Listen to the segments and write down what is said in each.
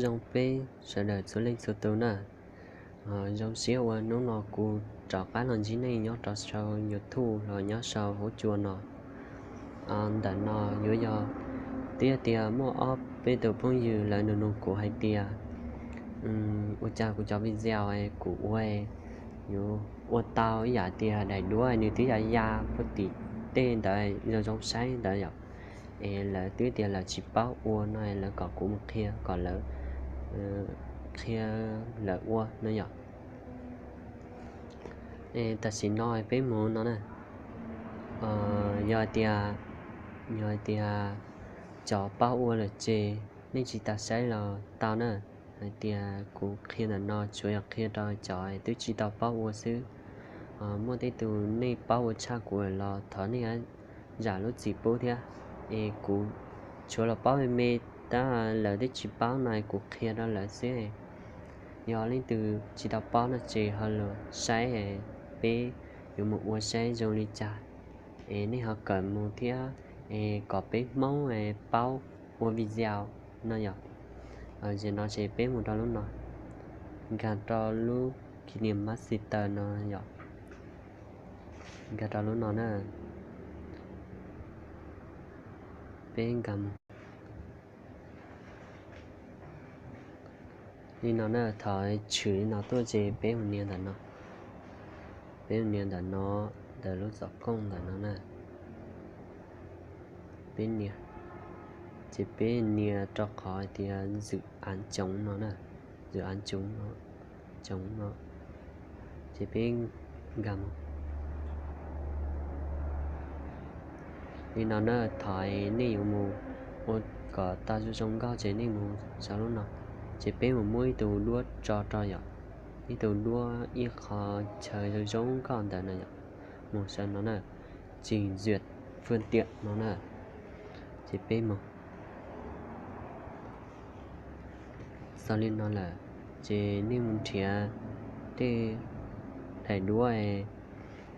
Zoo peb sawv daws txhua leej txhua tus na. Zoo siab uas hnub no kuv rov qab los ntsib nej nyob rau saum YouTube los nyob saum huab cua no. Ntawm no yuav yog, twb yog tias muaj ob peb tus phooj ywg lawv nug nug kuv hais tias ua cas kuv cov video kuv ua yuav ua tau ib yam tias daim duab nws twb ya ya puag tim tej ntawd zoo zoo saib ntawd yom. Es lawv twb tias lawv tsis paub ua no, lawv kom kuv mus qhia kom lawv qhia lawv ua no yom. Es tam sim no peb mus no na. Yog tias, yog tias cov paub ua lawm ces nej tsis tas saib los tau na. Hais tias kuv qhia ntawm no tsuas yog qhia rau cov twb tsis tau paub ua xwb. Muaj tej tus nej paub ua tshaj kuv los thov nej zam lub txim pub thiab. Es kuv tsuas los paub me me, tab lawv twb tsis paub no kuv qhia rau lawv xwb. Yog leej twg tsis tau paub no ces ho los saib peb yuav mus ua saib zoo li cas, es nej ho kawm mus thiab, es kom peb Hmoob paub ua video no yom. Ces no ces peb mus rau lub no, nkag rau lub Kinimaster no yom. Nkag rau lub no na. Peb nkag mus li no na, thaum tshwm li no tuaj ces peb mus nias ntawm no. Peb mus nias ntawm no, ntawm lub xov tooj ntawm no na. Peb nias, ces peb nias rau qhov hais tias zwm av coov no na, zwm av coov no, coov no, ces peb nkag mus li no na. Thaum nej yuav mus ua kom tau zoo zoo nkauj ces nej mus saum lub no, ces peb mus muab ib tug duab tso rau yom, ib tug duab ib qho chaw zoo zoo nkauj ntawd no yom. Mus saum no na, trình duyệt phương tiện no na, ces peb mus. Xaus li no lawm, ces nej mus nrhiav tej daim duab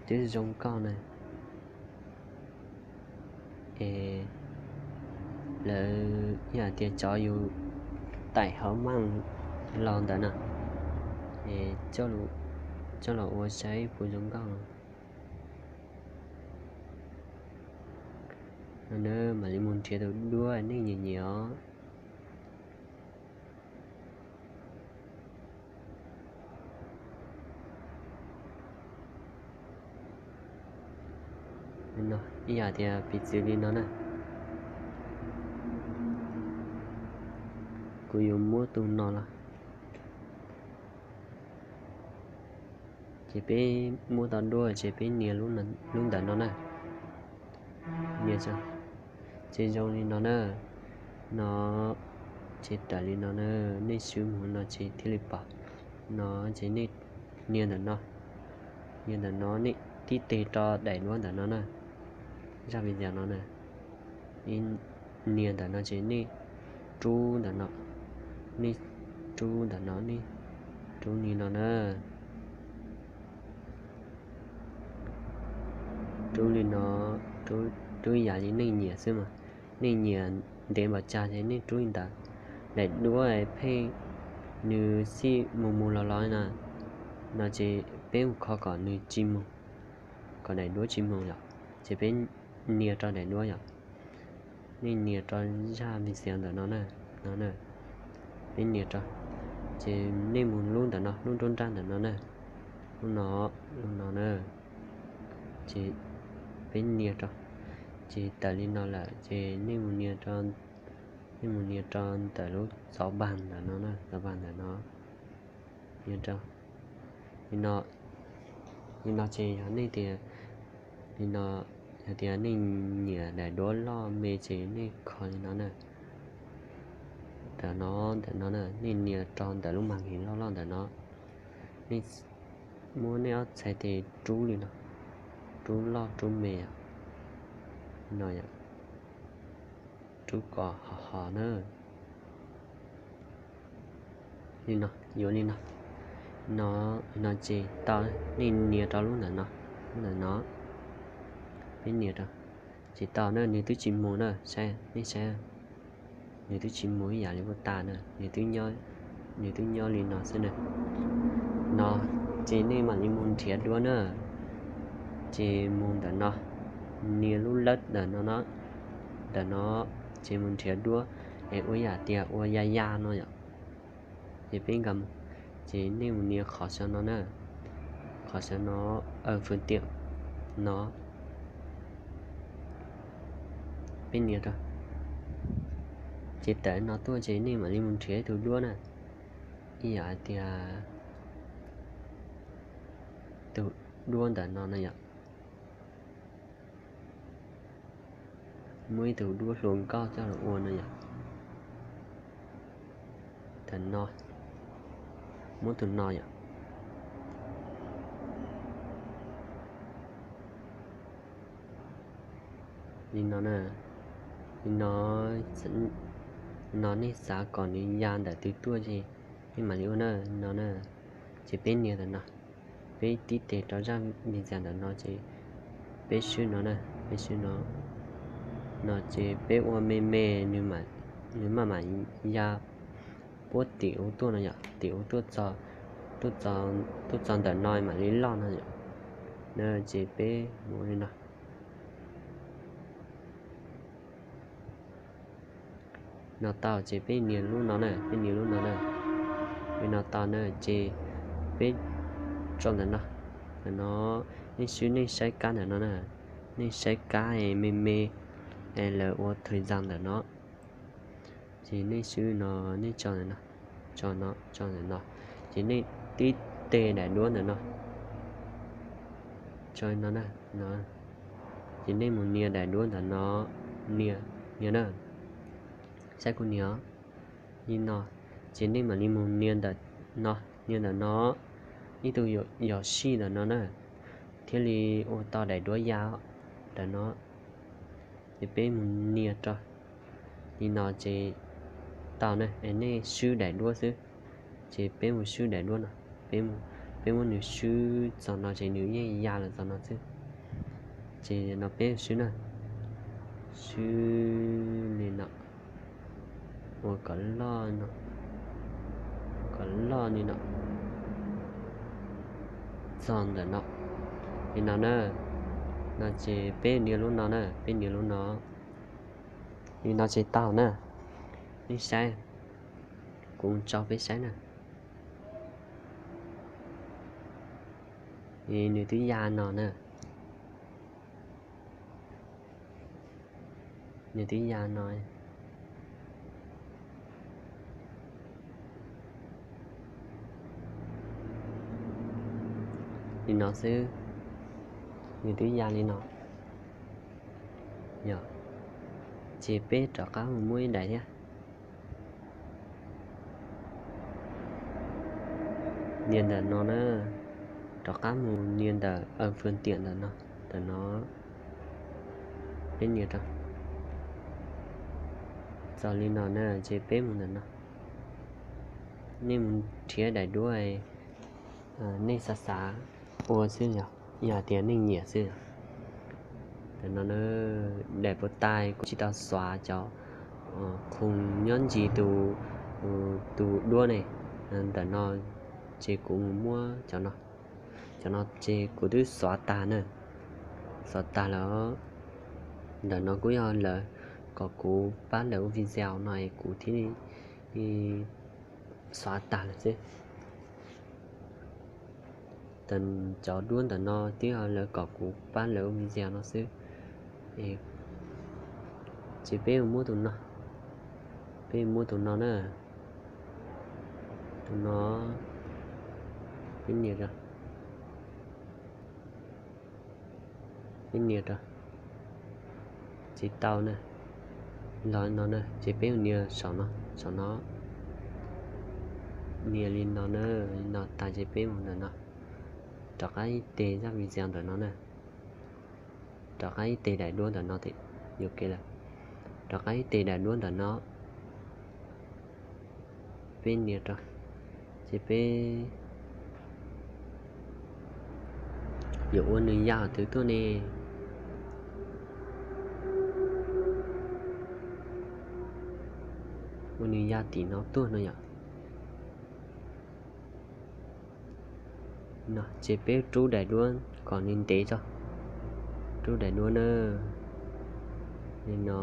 twb zoo nkauj na, es lawv yam tias cov yus taim hauv maj los ntawd na, es coj los ua saib puas zoo nkauj. No na, mam li mus nrhiav tus duab nej nyiam nyiam os. Ib yam tias piv txwv li no na, kuv yuav muab tus no los, ces peb muab tau duab ces peb nias lub ntawm no na. Nias, ces zoo li no na. No, ces raws li no na, nej swb mus no ces thiaj li pom. No ces nej nias ntawm no, nias ntawm no nej tib tes rau daim duab ntawm no na, zaj video no na. Nias ntawm no ces nej rub ntawm no, nej rub ntawm no, nej rub li no na. Rub li no, rub ib yam li nej nyiam xwb mas. Nej nyiam ntev npaum cas ces nej rub li ntawd. Daim duab pheej nws xij mus mus los los na, no ces peb mus kho kom nws tsis mus, kom daim duab tsis mus yom, ces peb nias rau daim duab yom. Nej nias rau zaj video ntawm no na, no na, peb nias rau, ces nej mus lub ntawm no, lub nruab nrab ntawm no na, lub no, lub no na, ces peb nias rau, ces tawm li no lawm ces nej mus nias rau, nej mus nias rau ntawm lub xov npas ntawm no na, xov npas ntawm no, nias rau li no. Li no ces yog nej tias, li no, yog tias nej nyiam daim duab loj me ces nej kho li no na. Ntawm no, ntawm no na, nej nias rau ntawm lub mas nkees loj loj ntawm no. Nej muab nej ob txhais tes rub li no, rub loj rub me, no yom, rub kom hos hos na. Li no, yuav li no, no, no ces tau, nej nias rau lub ntawm no, lub ntawm no, peb nias rau, ces tau na, nws twb tsis mus na, saib, nej saib. Nws twb tsis mus ib yam li ua tas na, nws twb nyob li no xwb na. No, ces nej mam li mus nrhiav duab na. Ces mus ntawm no, nias lub lawb ntawm no, ntawm no, ces mus nrhiav duab es ua yam tias ua ya ya no yom. Ces peb nkag mus, ces nej mus nias qhov saum no na, qhov saum no, aw fwm tiam no, peb nias rau. Ces tawm no tuaj ces nej mam li mus nrhiav ib tug duab na, ib yam hais tias tus duab ntawm no na yom. Muab ib tug duab hluas nkauj coj los ua no yom. Tam no, muab tus no yom. Li no na, li no, no nej xav kom nws ya ntawm twg tuaj ces nej mam li ua na, li no na. Ces peb nias ntawm no, peb tib tes rau zaj video ntawm no ces peb swb no na, peb swb no, no ces peb ua me me, nws maj mam ya puab tim ub tuaj no yom, tim ub tuaj, tuaj txog ntawm no mam li loj no yom. No ces peb mus li no. No tau ces peb nias lub no na, peb nias lub no na. Peb no tau na ces peb tso ntawm no, ntawm no, nej swb nej saib kab ntawm no na, nej saib kab me me, lawv ua thời gian ntawm no. Ces nej swb no, nej tso ntawm no, tso no, tso ntawm no, ces nej tib tes daim duab ntawm no, tso no na, no, ces nej mus nias daim duab ntawm no, nias, nias na, saib kuv nias li no, ces nej mam li mus nias ntawm no, nias ntawm no, ib tug yog sij ntawm no na, thiaj li ua tau daim duab ya ntawm no. Ces peb mus nias rau li no ces tau na, es nej swb daim duab xwb. Ces peb mus swb daim duab no, peb muab nws swb txog no ces nws yeej ya lawm txog no xwb. Ces no peb swb na, swb li no, ua kom loj no, kom loj li no, txog ntawm no, li no na. No ces peb nias lub no na, peb nias lub no, li no ces tau na. Nej saib, kuv tso peb saib na. Nws twb ya no na. Nws twb ya no, li no xwb. Nws twb ya li no. Yog, ces peb rov qab mus muab ib daim thiab. Nias ntawm no na, rov qab mus nias ntawm aw fwm tiam ntawm no, ntawm no, peb nias rau. Txog li no na ces peb mus ntawm no. Nej mus nrhiav daim duab nej xav xav ua xwb, yog tias nej nyiam xwb. Ntawm no, daim puas tais kuv tsis tau xav cov khoom nyob ntsis tus, tus duab ne. Ntawm no ces kuv mus muab cov no, cov no ces kuv twb xav tag na, xav tag lawm. Ntawm no kuj yog lawv kom kuv pab lawv ua video no es kuv thiaj li xav tag lawm xwb. Cov duab ntawm no twb yog lawv kom kuv pab lawv ua video no xwb. Ces peb mus muab tus no, peb mus muab tus no na, tus no, peb nias rau, peb nias rau, tsis tau na. Los no na ces peb mus nias saum no, saum no, nias li no na, li no tas ces peb mus ntawm no, rov qab ib tes zaj video ntawm no na, rov qab ib tes daim duab ntawm no, yuam kev lawm, rov qab ib tes daim duab ntawm no, peb nias rau, ces peb yuav ua nws ya qhov twg tuaj ne. Ua nws ya tim no tuaj no yom. Ces peb rub daim duab kom nws ntev tso. Rub daim duab na, li no,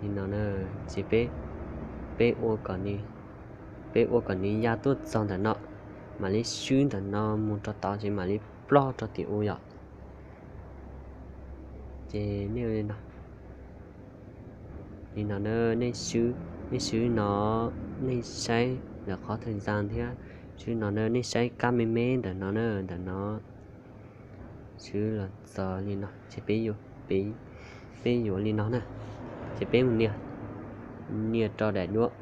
li no na. Ces peb, peb ua kom nws, peb ua kom nws ya tuaj txog ntawm no, mam li swb ntawm no mus rau tod ces mam li ploj rau tim u yom. Ces nej li no, li no na, nej swb, nej swb no, nej saib lawv qhov thawj zaj thiab. Swb no na, nej saib kab me me ntawm no na, ntawm no. Swb los txog li no ces peb yuav, peb yuav li no na. Ces peb mus nias, nias rau daim duab.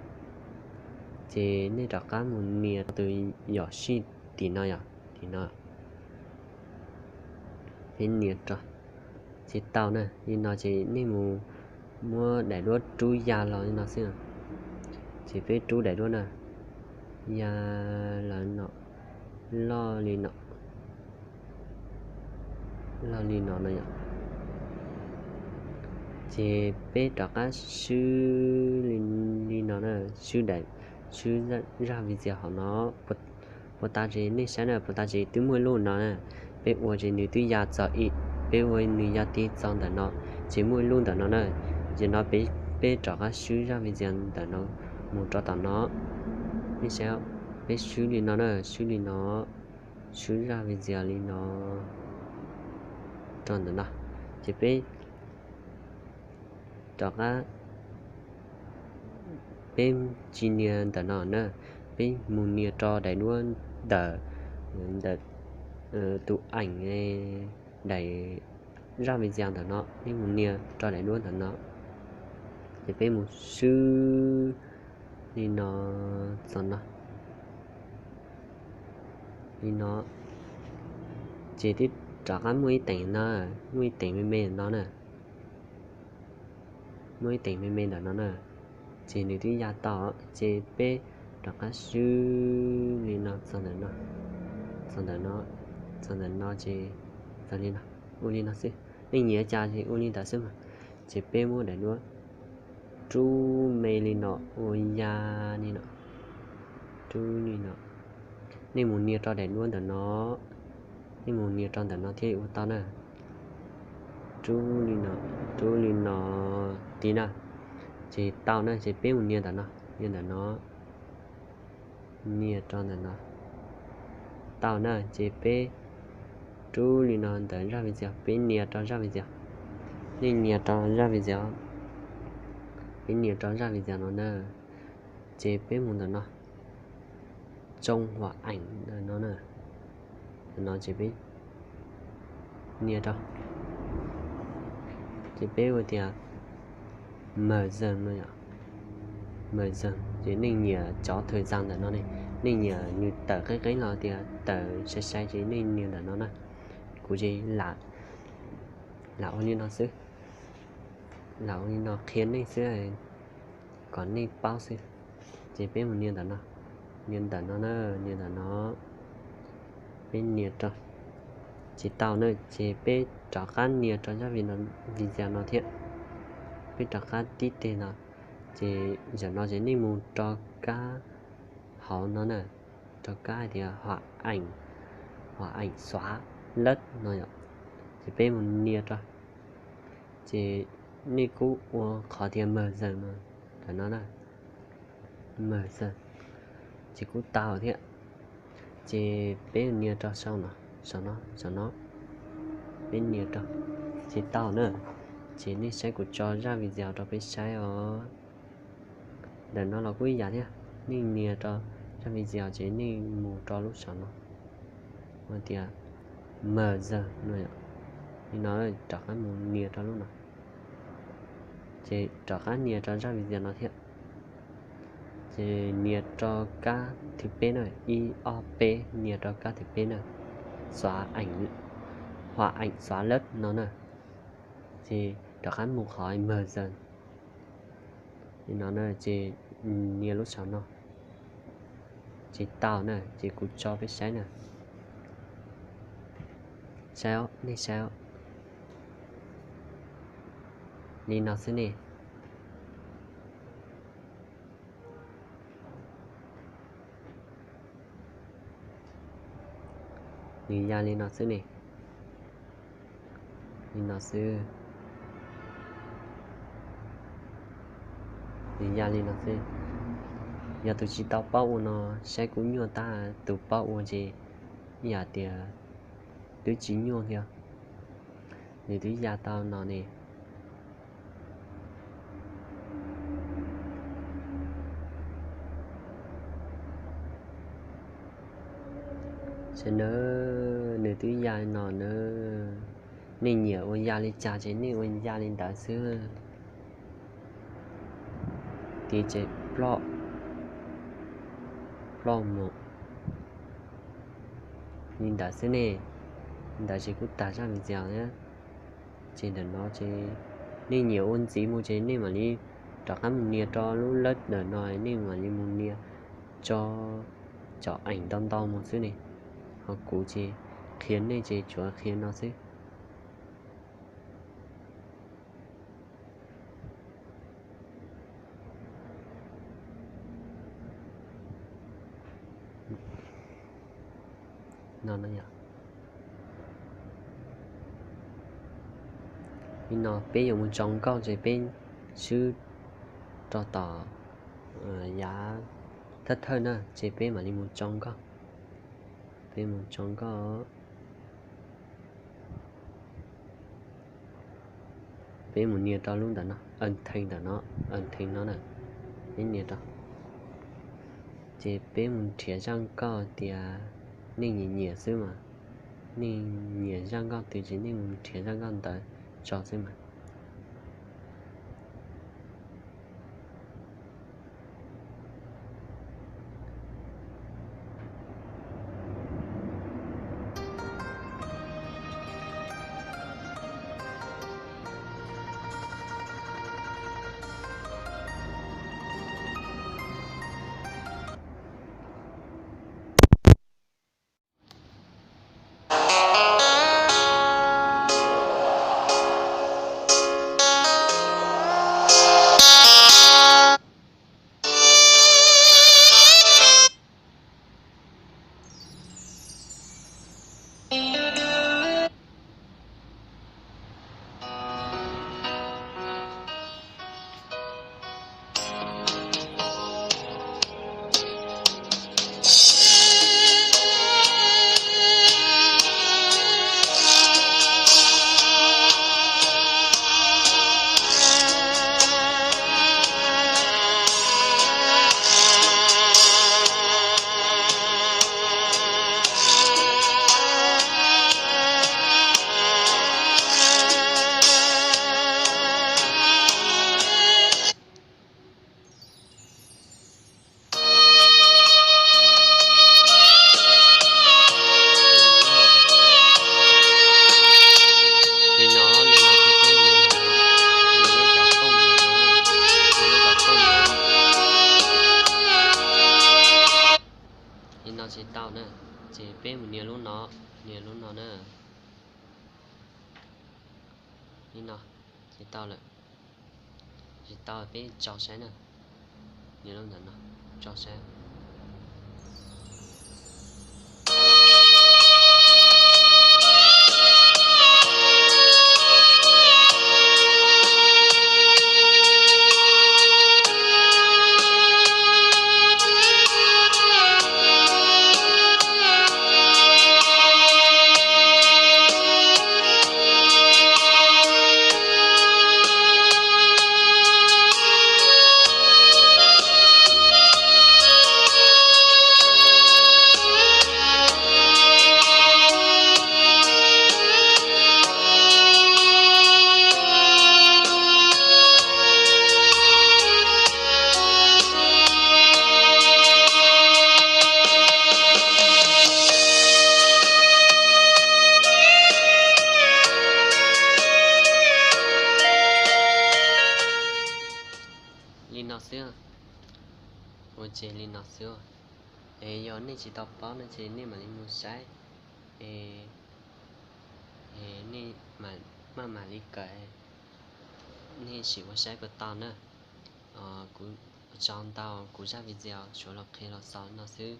Ces nej rov qab mus nias rau tus yom sij tim no yom, tim no. Peb nias rau, ces tau na. Li no ces nej mus muab daim duab rub ya los li no xwb. Ces peb rub daim duab na, ya los no, loj li no, loj li no no yom. Ces peb rov qab swb li no na, swb daim, swb zaj video hauv no. Puas tas ces nej saib na, puas tas ces twb muaj ib lub no na. Peb ua ces nws twb ya txog ib, peb ua nws ya tig txog ntawm no, ces muaj ib lub ntawm no na. Ces no peb, peb rov qab swb zaj video ntawm no mus rau tom no. Nej saib, peb swb li no na, swb li no, swb zaj video li no rau ntawm no. Ces peb rov qab, peb tsis nias ntawm no na, peb mus nias rau daim duab ntawm, ntawm tus eem, daim zaj video ntawm no, peb mus nias rau daim duab ntawm no. Ces peb mus swb li no txog no, li no. Ces twb rov qab muaj ib teem no, muaj ib teem me me no na, muaj ib teem me me ntawm no na. Ces nws twb ya tau, ces peb rov qab swb li no txog ntawm no, txog ntawm no, txog ntawm no ces txog li no, ua li no xwb. Nej nyiam cas ces ua li ntawd xwb mas. Ces peb muab daim duab rub me li no, ua ya li no, rub li no. Nej mus nias rau daim duab ntawm no, nej mus nias rau ntawm no thiaj li ua tau na. Rub li no, rub li no, tig na. Ces tau na, ces peb mus nias ntawm no, nias ntawm no, nias rau ntawm no. Tau na, ces peb rub li no ntawm zaj video, peb nias rau zaj video. Nej nias rau zaj video, peb nias rau zaj video no na. Ces peb mus ntawm no, tsoo huam eem ntawm no na. Ntawm no ces peb nias rau, ces peb ua tias mawg zeeg no yom. Mawg zeeg ces nej nyiam cov thawj zaj ntawm no ne, nej nyiam nws tawm qeeb qeeb los tias tawm sai sai ces nej nias ntawm no na. Kuv ces lam ua li no xwb, lam ua li no qhia nej xwb, kom nej paub xwb. Ces peb mus nias ntawm no, nias ntawm no na, nias ntawm no. Peb nias rau, ces tau na, ces peb rov qab nias rau zaj video no thiab. Peb rov qab tib teg no, ces zaum no ces nej mus rau kab hauv no na, rau kab hais tias huam eem, huam eem xuav lab no yom. Ces peb mus nias rau, ces nej kuj ua qhov tias mawg zeeg no, ntawm no na, mawg zeeg, ces kuj tau thiab. Ces peb nias rau saum no, saum no, saum no, peb nias rau, ces tau na. Ces nej saib kuv tso zaj video rau peb saib os. Ntawm no los kuj ib yam thiab, nej nias rau zaj video ces nej mus rau lub saum no, ua tias mawg zeeg no, li no, rov qab mus nias rau lub no, ces rov qab nias rau zaj video no thiab. Ces nias rau kab thib peb na, ib ob peb, nias rau kab thib peb na, xuav eem, huam eem xuav lab no na. Ces rov qab mus qhov mawg zeeg li no na, ces nias lub saum no, ces tau na, ces kuv tso peb saib na. Saib, nej saib, li no xwb ne. Nws ya li no xwb ne. Li no xwb. Nws ya li no xwb. Yog tus tsis tau paub ua no saib kub nyuaj tag, tus paub ua ces ib yam tias twb tsis nyuaj thiab. Nws twb ya tau no ne. Saib nawb, nws twb ya li no nawb. Nej nyiam ua ya li cas ces nej ua ya li ntawd xwb. Tiv ces ploj, ploj mus li ntawd xwb ne. Li ntawd ces kuj tag zaj video thiab. Ces ntawm no ces nej nyiam ua ntxiv mus ces nej mam li rov qab mus nias rau lub lab ntawm no, nej mam li mus nias tso cov eem ntau ntau mus xwb ne. Ho kuv ces qhia nej ces tsuas qhia no xwb. No, no yog li no peb yuav mus tso nkauj ces peb swb rau tom yav thawj thawj na ces peb mam li mus tso nkauj. Peb mus tso nkauj. Peb mus nias rau lub ntawm no, nthe ntawm no, nthe no na. Peb nias rau ces peb mus nrhiav zaj nkauj tias nej nyiam nyiam xwb mas. Nej nyiam zaj nkauj twg ces nej mus nrhiav zaj nkauj ntawd tso xwb mas. Li no tsis tau na, ces peb mus nias lub no, nias lub no na. Li no, tsis tau lawm. Tsis tau peb tso saib na. Nias lub ntawm no, tso saib. Li no xwb. Ua ces li no xwb. Es yog nej tsis tau paub no ces nej mam li mus saib, es nej maj mam li kawm, nej sim ua saib puas tau na. Kuv tso ntau kuv zaj video suav los qhia los xaus no xwb.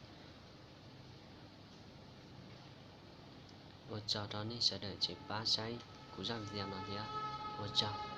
Ua tsaug rau nej sawv daws tseem pab saib kuv zaj video no thiab. Ua tsaug.